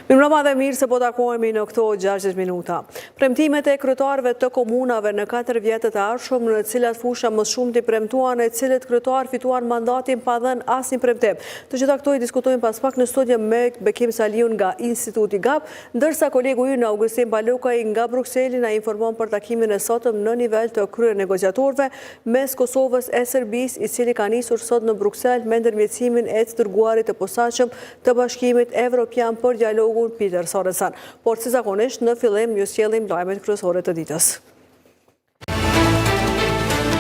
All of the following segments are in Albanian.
Mirëmbrëma dhe mirë se po takohemi në këto 60 minuta. Premtimet e kryetarëve të komunave në 4 vjetët e ardhshëm në cilat fusha më shumti premtuan e cilët kryetarë fituan mandatin pa dhënë asnjë premtim. Të gjitha këto i diskutojmë pas pak në studio me Bekim Saliun nga Instituti GAP, ndërsa kolegu ynë Augustin Palokaj nga Brukseli na informon për takimin e sotëm në nivel të kryenegociatorëve mes Kosovës e Serbisë, i cili ka nisur sot në Bruksel me ndërmjetësimin e të dërguarit të posaçëm të Bashkimit Evropian për dialogun Peter Sorensen. Por si zakonisht në fillim ju sjellim lajmet kryesore të ditës.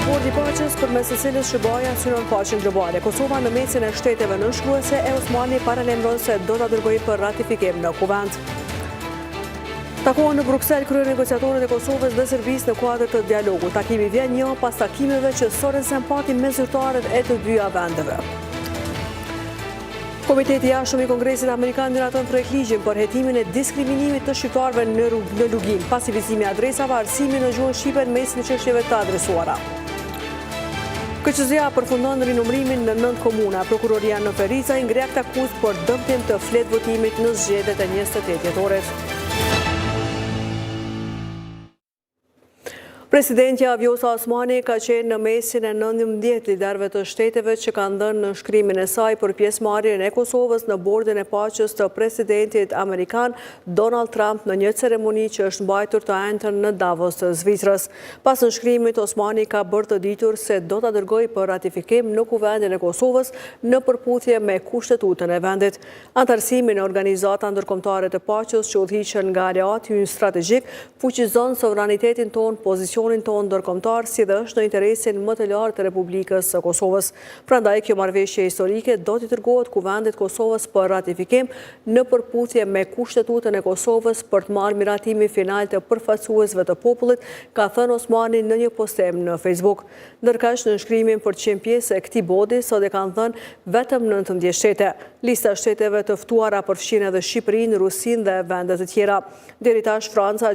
Bordi i Paqes përmes së cilës SHBA-ja synon paqen globale. Kosova në mesin e shteteve nënshkruese e Osmani paralajmëron se do ta dërgojë për ratifikim në Kuvend. Takohen në Bruksel kryenegociatorët e Kosovës dhe Serbisë në kuadër të dialogut. Takimi vjen një pas takimeve që Sorensen pati me zyrtarët e të dyja vendeve. Komiteti i Jashtëm i Kongresit Amerikan miraton projektligjin për hetimin e diskriminimit të shqiptarëve në në Luginë, pasivizimi i adresave, arsimi në gjuhën shqipe në mesin e çështjeve të adresuara. KQZ-ja përfundon rinumërimin në 9 komuna. Prokuroria në Ferizaj ngre aktakuzë për dëmtim të fletëvotimit në zgjedhjet e 28 dhjetorit. Presidentja Vjosa Osmani ka qenë në mesin e 19 liderëve të shteteve që kanë dhënë nënshkrimin e saj për pjesëmarrjen e Kosovës në bordin e paqes të presidentit amerikan Donald Trump në një ceremoni që është mbajtur të enjten në Davos të Zvicrës. Pas nënshkrimit, Osmani ka bërë të ditur se do ta dërgojë për ratifikim në Kuvendin e Kosovës në përputhje me Kushtetutën e vendit. Anëtarësimi në organizata ndërkombëtare të paqes që udhëhiqen nga aleati ynë strategjik, fuqizon sovranitetin tonë, pozicionin tonë ndërkombëtar si dhe është në interesin më të lartë të Republikës së Kosovës. Prandaj, kjo marrëveshje historike do t'i dërgohet Kuvendit të Kosovës për ratifikim në përputhje me Kushtetutën e Kosovës për të marrë miratimin final të përfaqësuesve të popullit, ka thënë Osmani në një postim në Facebook. Ndërkaq, nënshkrimin për të qenë pjesë e këtij bodi sot e kanë dhënë vetëm 19 shtete. Lista e shteteve të ftuara përfshin edhe Shqipërinë, Rusinë dhe vende të tjera. Deri tash, Franca,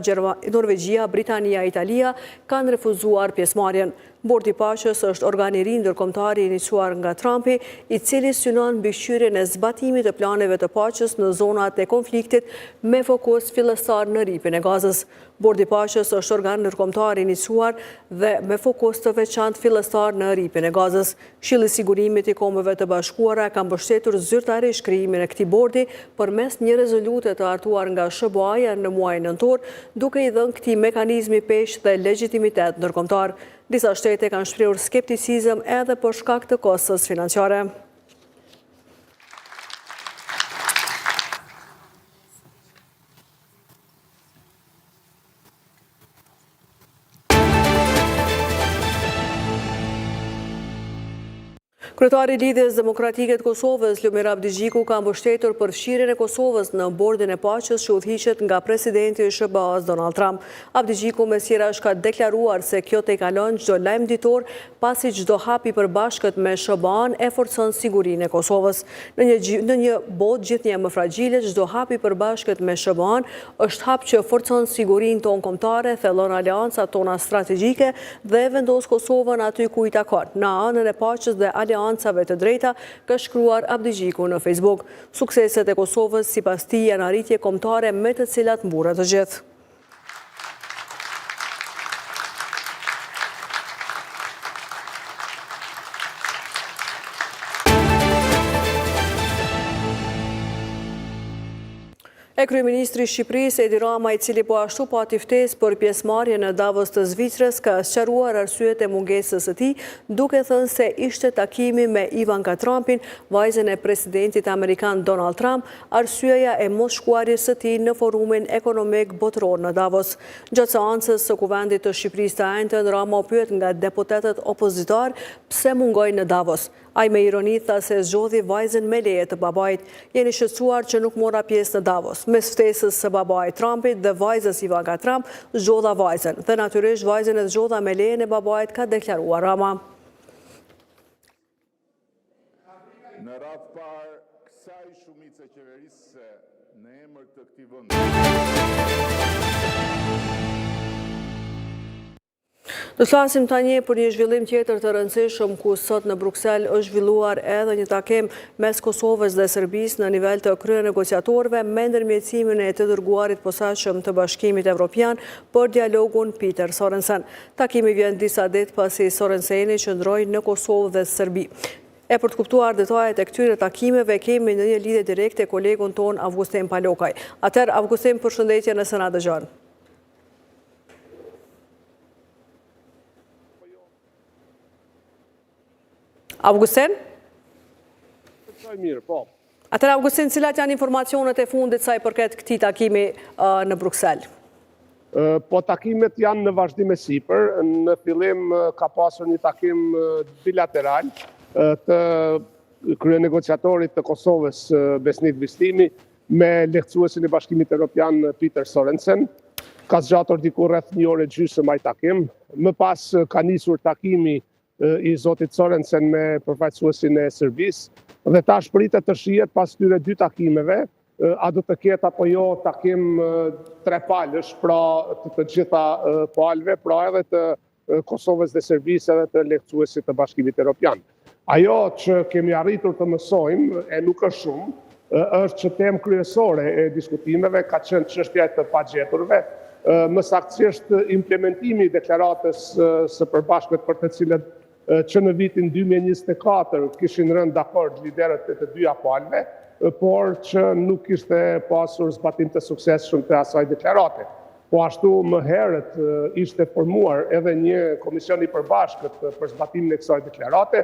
Norvegjia, Britania e Italia kanë refuzuar pjesëmarrjen. Bordi i Paqes është organ i ri ndërkombëtar i iniciuar nga Trumpi, i cili synon mbikëqyrjen e zbatimit të planeve të paqes në zonat e konfliktit me fokus fillestar në Rripin e Gazës. Bordi i Paqes është organ ndërkombëtar i iniciuar dhe me fokus të veçantë fillestar në Rripin e Gazës. Këshilli i Sigurimit i Kombeve të Bashkuara ka mbështetur zyrtarisht krijimin e këtij bordi përmes një rezolute të hartuar nga SHBA-ja në muajin nëntor, duke i dhënë këtij mekanizmi peshë dhe legjitimitet ndërkombëtar. Disa shtete kanë shprehur skepticizëm edhe për shkak të kostos financiare. Kryetari i Lidhjes Demokratike të Kosovës, Lumir Abdixhiku, ka mbështetur përfshirjen e Kosovës në bordin e paqes që udhëhiqet nga presidenti i SHBA-së Donald Trump. Abdixhiku mes tjerash ka deklaruar se kjo tejkalon çdo lajm ditor pasi çdo hap i përbashkët me SHBA-në e forcon sigurinë e Kosovës. Në një në një botë gjithnjë e më fragjile, çdo hap i përbashkët me SHBA-në është hap që forcon sigurinë tonë kombëtare, thellon aleancat tona strategjike dhe e vendos Kosovën aty ku i takon, në anën e paqes dhe aleancave të drejta, ka shkruar Abdixhiku në Facebook. Sukseset e Kosovës, sipas tij, janë arritje kombëtare me të cilat mburren të gjithë. E kryeministri i Shqipërisë, Edi Rama, i cili po ashtu pati ftesë për pjesëmarrje në Davos të Zvicrës, ka sqaruar arsyet e mungesës së tij, duke thënë se ishte takimi me Ivanka Trumpin, vajzën e presidentit amerikan Donald Trump, arsyeja e mosshkuarjes së tij në Forumin Ekonomik Botëror në Davos. Gjatë seancës së Kuvendit të Shqipërisë të enjten, Rama u pyet nga deputetët opozitarë pse mungoi në Davos. Ai me ironi tha se zgjodhi vajzën me leje të babait. Jeni shqetësuar që nuk mora pjesë në Davos. Mes ftesës së babait Trumpit dhe vajzës Ivanka Trump, zgjodha vajzën. Dhe natyrisht vajzën e zgjodha me lejen e babait, ka deklaruar Rama. Në radhë të parë, kësaj shumice qeverisëse në emër të këtij vendi. Do të flasim tani për një zhvillim tjetër të rëndësishëm ku sot në Bruksel është zhvilluar edhe një takim mes Kosovës dhe Serbisë në nivel të kryenegociatorëve me ndërmjetësimin e të dërguarit posaçëm të Bashkimit Evropian për dialogun Peter Sorensen. Takimi vjen disa ditë pasi Sorenseni qëndroi në Kosovë dhe Serbi. E për të kuptuar detajet e këtyre takimeve kemi në një lidhje direkte kolegun tonë Avgustin Palokaj. Atëherë Avgustin përshëndetje nëse na dëgjon. Avgustin? Mirë, po. Atëherë, Avgustin, cilat janë informacionet e fundit sa i përket këtij takimi në Bruksel? Po, takimet janë në vazhdim e sipër. Në fillim ka pasur një takim bilateral të kryenegociatorit të Kosovës, Besnik Bislimi, me lehtësuesin e Bashkimit Evropian, Peter Sorensen. Ka zgjatur diku rreth një orë e gjysmë ai takim. Më pas ka nisur takimi i zotit Sorensen me përfaqësuesin e Serbisë dhe tash pritet të shihet pas këtyre dy takimeve, a do të ketë apo jo takim trepalësh, pra të të gjitha palëve, pra edhe të Kosovës dhe Serbisë edhe të lehtësuesit të Bashkimit Europian. Ajo që kemi arritur të mësojmë, e nuk është shumë, është që temë kryesore e diskutimeve ka qenë çështja e të pagjeturve, më saktësisht implementimi i deklaratës së përbashkët për të cilët që në vitin 2024 kishin rënë dakord liderët e të dyja palëve, por që nuk kishte pasur zbatim të suksesshëm të asaj deklarate. Po ashtu më herët ishte formuar edhe një komision i përbashkët për zbatimin e kësaj deklarate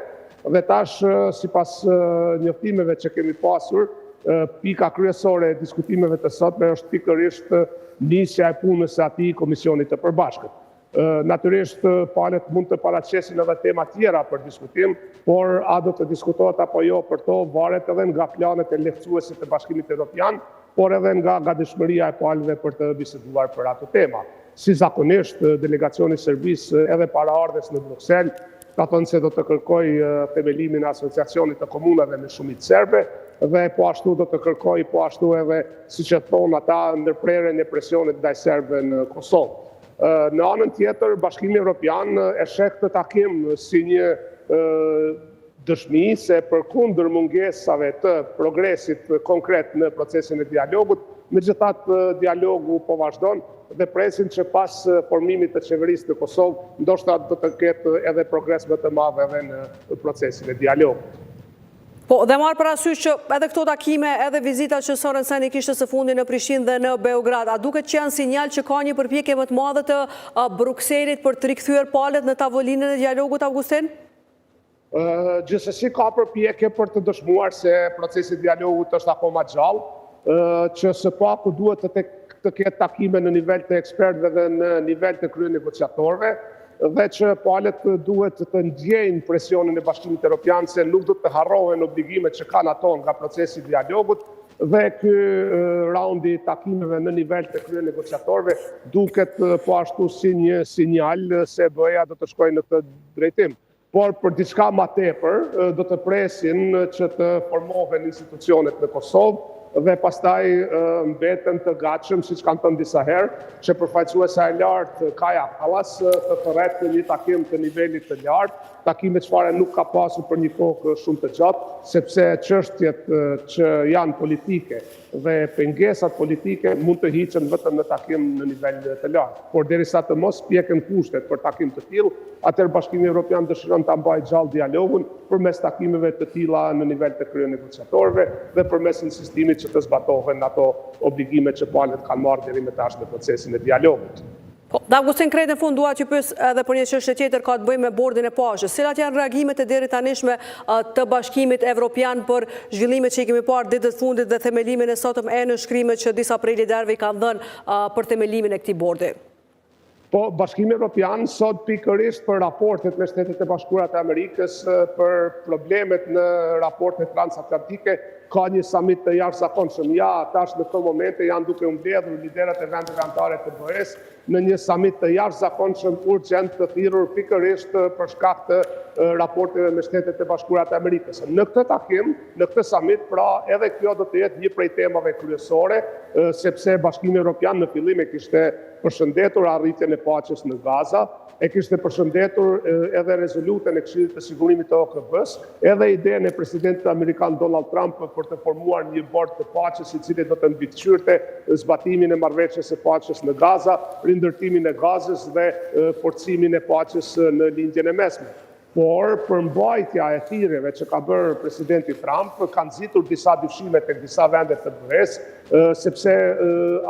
dhe tash sipas njoftimeve që kemi pasur, pika kryesore e diskutimeve të sotme është pikërisht nisja e punës së atij komisioni të përbashkët. Natyrisht, palët mund të paraqesin edhe tema tjera për diskutim, por a do të diskutohet apo jo për to varet edhe nga planet e lehtësuesit të Bashkimit Evropian, por edhe nga gatishmëria e palëve për të biseduar për ato tema. Si zakonisht, delegacioni i Serbisë edhe para ardhjes në Bruksel ka thënë se do të kërkojë themelimin e Asociacionit të Komunave me shumicë serbe dhe po ashtu do të kërkojë po ashtu edhe, siç e thonë ata, ndërprerjen e presionit ndaj serbëve në Kosovë. Në anën tjetër, Bashkimi Evropian e sheh këtë takim si një dëshmi se përkundër mungesave të progresit konkret në procesin e dialogut, megjithatë dialogu po vazhdon dhe presin që pas formimit të qeverisë në Kosovë, ndoshta do të ketë edhe progres më të madh edhe në procesin e dialogut. Po, dhe marrë parasysh që edhe këto takime, edhe vizita që Sorenseni kishte së fundi në Prishtinë dhe në Beograd, a duket që janë sinjal që ka një përpjekje më të madhe të Brukselit për të rikthyer palët në tavolinën e dialogut, Augustin? Gjithsesi ka përpjekje për të dëshmuar se procesi i dialogut është akoma gjallë, që së paku duhet të të ketë takime në nivel të ekspertëve dhe në nivel të kryenegociatorëve dhe që palët duhet të ndjejnë presionin e Bashkimit Europian se nuk do të harrohen obligimet që kanë ato nga procesi i dialogut dhe ky raundi i takimeve në nivel të kryenegociatorëve duket po ashtu si një sinjal se BE-ja do të shkojë në këtë drejtim. Por për diçka ma tepër do të presin që të formohen institucionet në Kosovë dhe pastaj mbeten të gatshëm, siç kanë thënë disa herë, që përfaqësuesja e lartë Kaja Kallas të thërret një takim të nivelit të lartë, takime çfarë nuk ka pasur për një kohë shumë të gjatë, sepse çështjet që janë politike dhe pengesat politike mund të hiqen vetëm në takim në nivel të lartë. Por derisa të mos pjeken kushtet për takim të tillë, atëherë Bashkimi Evropian dëshiron ta mbajë gjallë dialogun përmes takimeve të tilla në nivel të kryenegociatorëve dhe përmes insistimit që të zbatohen ato obligime që palët kanë marrë deri më tash në procesin e dialogut. Po, dhe Augustin krejt në fund dua t'ju pyes edhe për një çështje tjetër ka të bëjë me bordin e paqes. Cilat janë reagimet e deritanishme të Bashkimit Evropian për zhvillimet që i kemi parë ditët e fundit dhe themelimin e sotëm e nënshkrimet që disa prej liderëve i kanë dhënë për themelimin e këtij bordi? Po, Bashkimi Evropian sot pikërisht për raportet me Shtetet e Bashkuara të Amerikës, për problemet në raportet transatlantike, ka një samit të jashtëzakonshëm. Ja, tash në këto momente janë duke u mbledhur liderët e vendeve anëtare të BE-së në një samit të jashtëzakonshëm urgjent të thirrur pikërisht për shkak të raporteve me Shtetet e Bashkuara të Amerikës. Në këtë takim, në këtë samit, pra edhe kjo do të jetë një prej temave kryesore, sepse Bashkimi Evropian në fillim e kishte përshëndetur arritjen e paqes në Gaza, e kishte përshëndetur edhe rezolutën e Këshillit të Sigurimit të OKB-së, edhe idenë e presidentit amerikan Donald Trump për të formuar një bord të paqes i cili do të mbikëqyrte zbatimin e marrëveshjes së paqes në Gaza, rindërtimin e Gazës dhe forcimin e paqes në Lindjen e Mesme. Por, përmbajtja e thirrjeve që ka bërë presidenti Trump ka nxitur disa dyshime tek disa vende të BE-së, sepse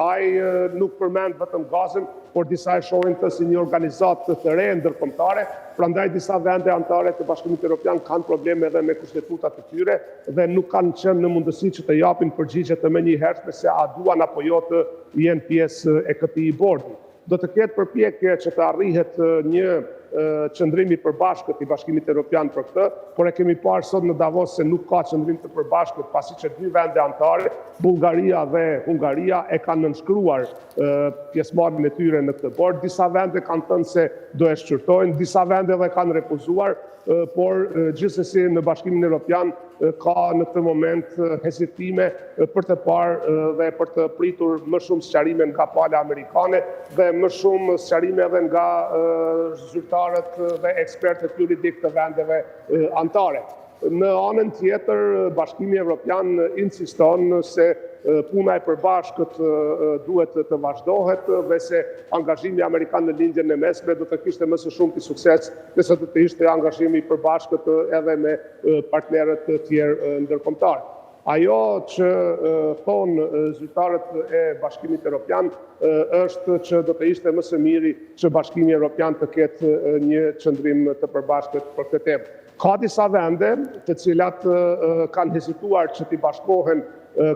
ai nuk përmend vetëm Gazën, por disa e shohin këtë si një organizatë të re ndërkombëtare, prandaj disa vende anëtare të Bashkimit Europian kanë probleme edhe me kushtetutat e tyre dhe nuk kanë qenë në mundësi që të japin përgjigje të menjëhershme se a duan apo jo të jenë pjesë e këtij bordi. Do të ketë përpjekje që të arrihet një qëndrim i përbashkët i Bashkimit Europian për këtë, por e kemi parë sot në Davos se nuk ka qëndrim të përbashkët, pasi që dy vende anëtare, Bullgaria dhe Hungaria, e kanë nënshkruar pjesëmarrjen e tyre në këtë bord. Disa vende kanë thënë se do e shqyrtojnë, disa vende edhe kanë refuzuar, por gjithsesi në Bashkimin Europian ka në këtë moment hezitime për të parë dhe për të pritur më shumë sqarime nga pala amerikane dhe më shumë sqarime edhe nga zyrtarët dhe ekspertët juridikë të vendeve anëtare. Në anën tjetër, Bashkimi Evropian insiston se puna e përbashkët duhet të vazhdohet dhe se angazhimi amerikan në Lindjen e Mesme do të kishte më së shumti sukses nëse do të ishte angazhimi i përbashkët edhe me partnerët e tjerë ndërkombëtarë. Ajo që thonë zyrtarët e Bashkimit Evropian është që do të ishte më së miri që Bashkimi Evropian të ketë një qëndrim të përbashkët për këtë temë. Ka disa vende të cilat kanë hezituar që t'i bashkohen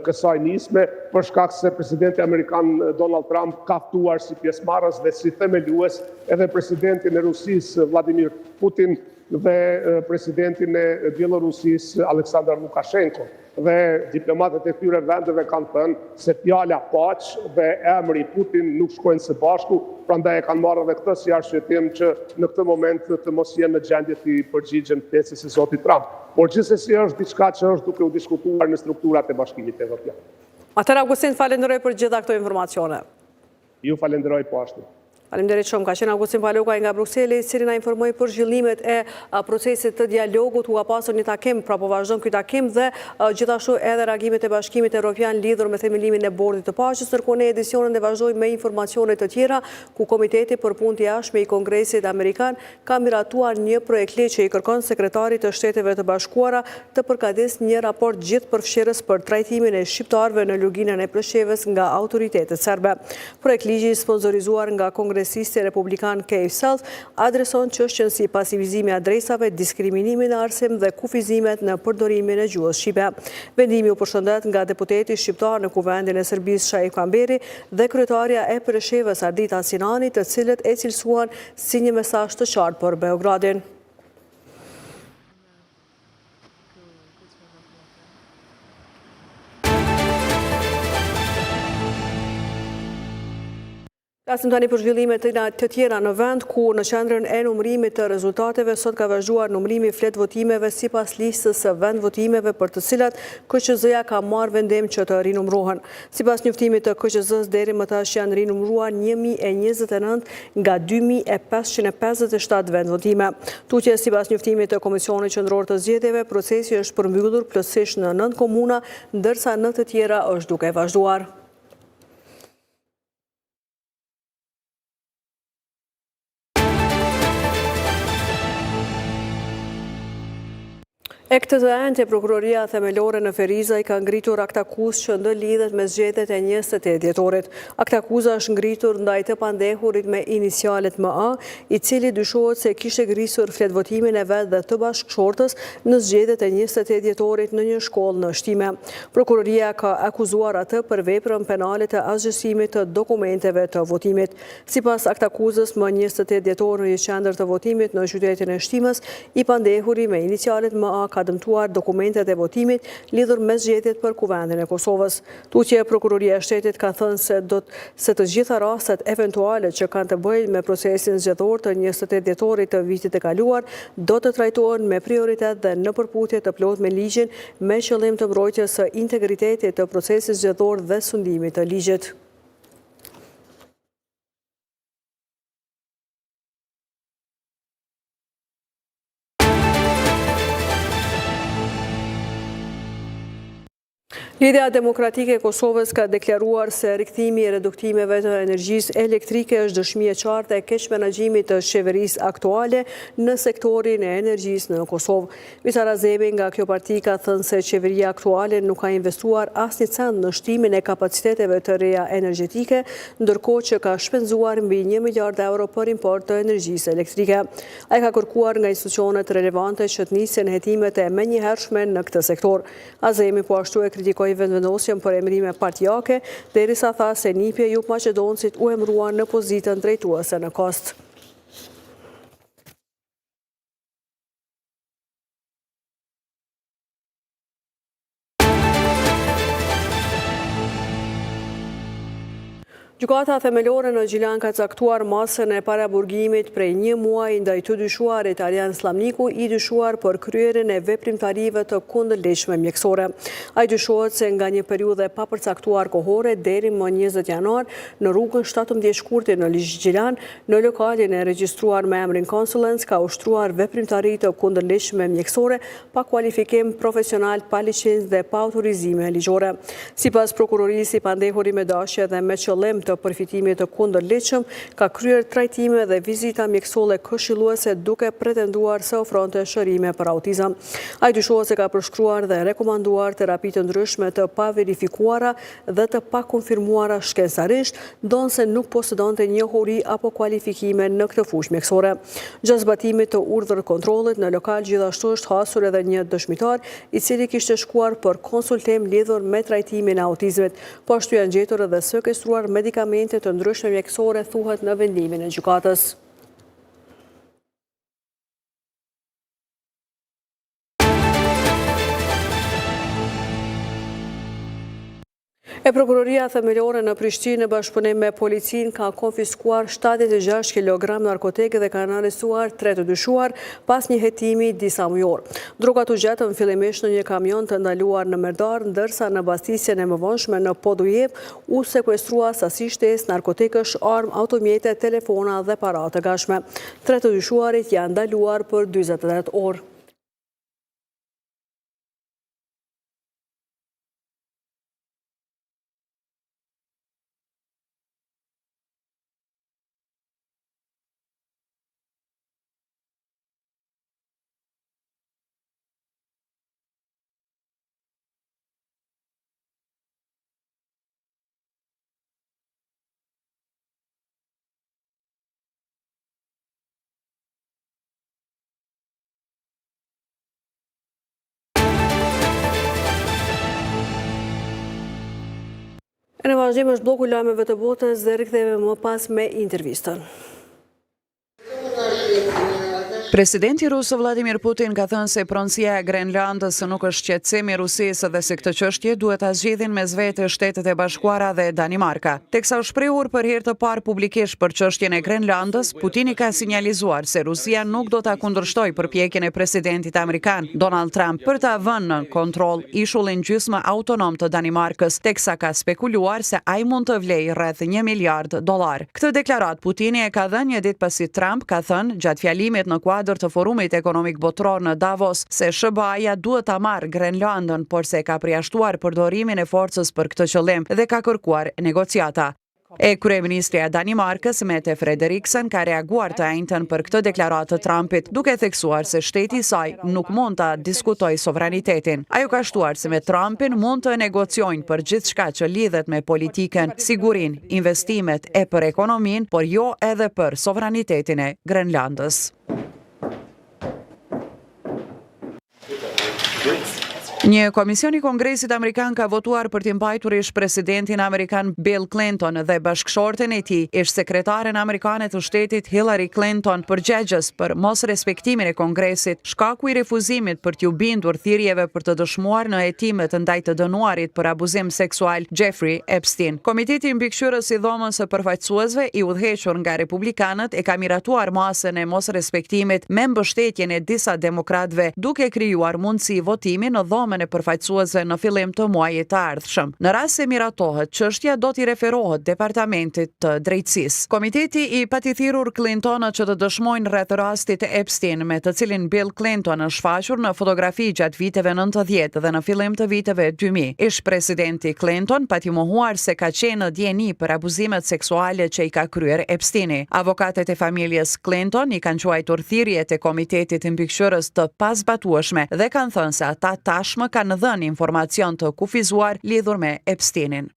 kësaj nisme për shkak se presidenti amerikan Donald Trump ka ftuar si pjesëmarrës dhe si themelues edhe presidentin e Rusisë Vladimir Putin dhe presidentin e Bjellorusisë Aleksandar Lukashenko. Dhe diplomatët e këtyre vendeve kanë thënë se fjala paqe dhe emri Putin nuk shkojnë së bashku, prandaj e kanë marrë edhe këtë si arsyetim që në këtë moment të mos jenë në gjendje t'i përgjigjen ftesës së zotit Trump. Por gjithsesi është diçka që është duke u diskutuar në strukturat e Bashkimit Evropian. Atëherë Augustin, falenderoj për gjitha këto informacione. Ju falenderoj po ashtu. Faleminderit shumë. Ka qenë Augustin Palokaj nga Brukseli, i cili na informoi për zhvillimet e procesit të dialogut, ku ka pasur një takim, pra po vazhdon ky takim dhe gjithashtu edhe reagimet e Bashkimit Evropian lidhur me themelimin e Bordit të Paqes, ndërkohë ne edicionin e vazhdojmë me informacione të tjera, ku Komiteti për Punë të Jashtme i Kongresit Amerikan ka miratuar një projektligj që i kërkon Sekretarit të Shteteve të Bashkuara të përgatisë një raport gjithëpërfshirës për trajtimin e shqiptarëve në Luginën e Preshevës nga autoritetet serbe. Projektligji i sponsorizuar nga kongresisti republikan Keith Self adreson çështjen si pasivizimi i adresave, diskriminimi në arsim dhe kufizimet në përdorimin e gjuhës shqipe. Vendimi u përshëndet nga deputeti shqiptar në Kuvendin e Serbisë Shaip Kamberi dhe kryetarja e Preshevës Ardita Sinani, të cilët e cilësuan si një mesazh të qartë për Beogradin. Flasim tani për zhvillime të tjera në vend, ku në qendrën e numërimit të rezultateve sot ka vazhduar numërimi i fletëvotimeve sipas listës së vendvotimeve për të cilat KQZ-ja ka marrë vendim që të rinumërohen. Sipas njoftimit të KQZ-së, deri më tash janë rinumëruar 1029 nga 2557 vendvotime. Tutje, sipas njoftimit të Komisionit Qendror të Zgjedhjeve, procesi është përmbyllur plotësisht në 9 komuna, ndërsa në të tjera është duke vazhduar. E këtë të enjte, Prokuroria Themelore në Ferizaj ka ngritur aktakuzë që ndërlidhet me zgjedhjet e 28 dhjetorit. Aktakuza është ngritur ndaj të pandehurit me inicialet MA, i cili dyshohet se kishte grisur fletëvotimin e vet dhe të bashkëshortes në zgjedhjet e 28 dhjetorit në një shkollë në Shtime. Prokuroria ka akuzuar atë për veprën penale të asgjësimit të dokumenteve të votimit. Sipas aktakuzës, më 28 dhjetor në një qendër të votimit në qytetin e Shtimes, i pandehuri me inicialet MA ka dëmtuar dokumentet e votimit lidhur me zgjedhjet për Kuvendin e Kosovës. Tutje, Prokuroria e Shtetit ka thënë se do se të gjitha rastet eventuale që kanë të bëjnë me procesin zgjedhor të 28 dhjetorit të vitit të kaluar do të trajtohen me prioritet dhe në përputhje të plotë me ligjin me qëllim të mbrojtjes së integritetit të procesit zgjedhor dhe sundimit të ligjit. Lidhja Demokratike e Kosovës ka deklaruar se rikthimi i reduktimeve të energjisë elektrike është dëshmi e qartë e keqmenaxhimit të qeverisë aktuale në sektorin e energjisë në Kosovë. Visar Azemi nga kjo parti ka thënë se qeveria aktuale nuk ka investuar asnjë cent në shtimin e kapaciteteve të reja energjetike, ndërkohë që ka shpenzuar mbi një miliard euro për import të energjisë elektrike. Ai ka kërkuar nga institucionet relevante që të nisin hetimet e menjëhershme në këtë sektor. Azemi po ashtu e kritikoi Vetëvendosjen për emërime partiake, derisa tha se nipi i Ejup Maqedoncit u emërua në pozitën drejtuese në KOSTT. Gjykata Themelore në Gjilan ka caktuar masën e paraburgimit prej një muaji ndaj të dyshuarit Arjan Sllamniku i dyshuar për kryerjen e veprimtarive të kundërligjshme mjekësore. Ai dyshohet se nga një periudhë e papërcaktuar kohore deri më 20 janar në rrugën 17 Shkurti në Gjilan, në lokalin e regjistruar me emrin Consulence ka ushtruar veprimtari të kundërligjshme mjekësore pa kualifikim profesional, pa licencë dhe pa autorizime ligjore. Sipas prokurorisë, i pandehuri me dashje dhe me qëllim të përfitimit të kundërligjshëm, ka kryer trajtime dhe vizita mjekësore këshilluese duke pretenduar se ofronte shërime për autizëm. Ai dyshohet se ka përshkruar dhe rekomanduar terapi të ndryshme të paverifikuara dhe të pakonfirmuara shkencërisht, ndonëse nuk posedonte njohuri apo kualifikime në këtë fushë mjekësore. Gjatë zbatimit të urdhër-kontrollit në lokal gjithashtu është hasur edhe një dëshmitar, i cili kishte shkuar për konsultim lidhur me trajtimin e autizmit. Po ashtu janë gjetur edhe sekuestruar medikamente të ndryshme mjekësore, thuhet në vendimin e gjykatës. E Prokuroria Themelore në Prishtinë në bashkëpunim me policinë ka konfiskuar 76 kg narkotikë dhe kanë arrestuar 3 të dyshuar pas një hetimi disamujor. Drogat u gjetën fillimisht në një kamion të ndaluar në Merdar, ndërsa në bastisjen e mëvonshme në Podujevë u sekuestrua sasi shtesë narkotikësh, armë, automjete, telefona dhe para të gatshme. Tre të dyshuarit janë ndaluar për 48 orë. E në vazhdim është blloku i lajmeve të botës dhe rikthehemi më pas me intervistën. Presidenti rus Vladimir Putin ka thënë se pronësia e Grenlandës nuk është shqetësim i Rusisë dhe se këtë çështje duhet ta zgjidhin mes vete Shtetet e Bashkuara dhe Danimarka. Teksa është shprehur për herë të parë publikisht për çështjen e Grenlandës, Putini ka sinjalizuar se Rusia nuk do ta kundërshtojë përpjekjen e presidentit amerikan, Donald Trump, për ta vënë nën kontroll ishullin gjysmë autonom të Danimarkës, teksa ka spekuluar se ai mund të vlejë rreth një miliard dollarë. Këtë deklaratë Putini e ka dhënë një ditë pasi Trump ka thënë, gjatë fjalimit në kuadër të Forumit Ekonomik Botëror në Davos, se SHBA-ja duhet ta marrë Grenlandën, por se ka përjashtuar përdorimin e forcës për këtë qëllim dhe ka kërkuar negociata. E kryeministrja e Danimarkës, Mette Frederiksen, ka reaguar të enjten për këtë deklaratë të Trumpit, duke theksuar se shteti i saj nuk mund ta diskutojë sovranitetin. Ajo ka shtuar se me Trumpin mund të negociojnë për gjithçka që lidhet me politikën, sigurinë, investimet e për ekonominë, por jo edhe për sovranitetin e Grenlandës. Një komision i Kongresit Amerikan ka votuar për t'i mbajtur ish-presidentin amerikan Bill Clinton dhe bashkëshorten e tij, ish-sekretaren amerikane të shtetit Hillary Clinton, përgjegjës për mosrespektimin e Kongresit, shkaku i refuzimit për t'iu bindur thirrjeve për të dëshmuar në hetimet ndaj të dënuarit për abuzim seksual Jeffrey Epstein. Komiteti Mbikëqyrës i Dhomës së Përfaqësuesve, i udhëhequr nga republikanët, e ka miratuar masën e mosrespektimit me mbështetjen e disa demokratëve, duke krijuar mundësi votimi në Dhomën. Dhomën e Përfaqësuesve në fillim të muajit të ardhshëm. Në rast se miratohet, çështja do t'i referohet Departamentit të Drejtësisë. Komiteti i pati thirrur Clintonët që të dëshmojnë rreth rastit Epstein, me të cilin Bill Clinton është shfaqur në fotografi gjatë viteve 90 dhe në fillim të viteve 2000. Ish-presidenti Clinton pati mohuar se ka qenë në dijeni për abuzimet seksuale që i ka kryer Epsteini. Avokatët e familjes Clinton i kanë quajtur thirrjet e komitetit mbikëqyrës të pazbatueshme dhe kanë thënë se ata tashmë kanë dhënë informacion të kufizuar lidhur me Epsteinin.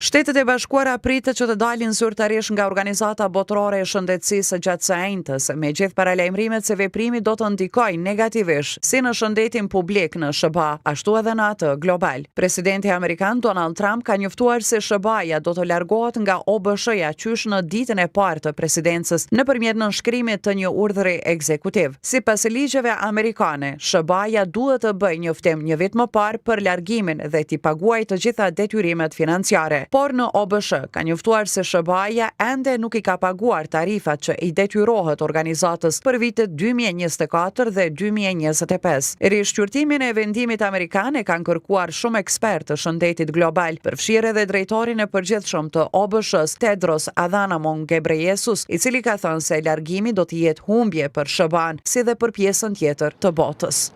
Shtetet e Bashkuara pritet që të dalin zyrtarisht nga Organizata Botërore e Shëndetësisë gjatë së enjtes, me gjithë paralajmërimet se veprimi do të ndikojë negativisht si në shëndetin publik në SHBA, ashtu edhe në atë global. Presidenti amerikan Donald Trump ka njoftuar se SHBA-ja do të largohet nga OBSH-ja qysh në ditën e parë të presidencës nëpërmjet nënshkrimit të një urdhri ekzekutiv. Sipas ligjeve amerikane, SHBA-ja duhet të bëjë njoftim një vit më parë për largimin dhe t'i paguajë të gjitha detyrimet financiare. Por në OBSH ka njoftuar se SHBA-ja ende nuk i ka paguar tarifat që i detyrohet organizatës për vitet 2024 dhe 2025. Rishqyrtimin e vendimit amerikan e kanë kërkuar shumë ekspertë të shëndetit global, përfshirë edhe drejtorin e përgjithshëm të OBSH-së, Tedros Adhanom Ghebreyesus, i cili ka thënë se largimi do të jetë humbje për SHBA-në, si dhe për pjesën tjetër të botës.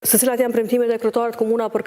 Se cilat janë premtimet e kryetarit komuna për.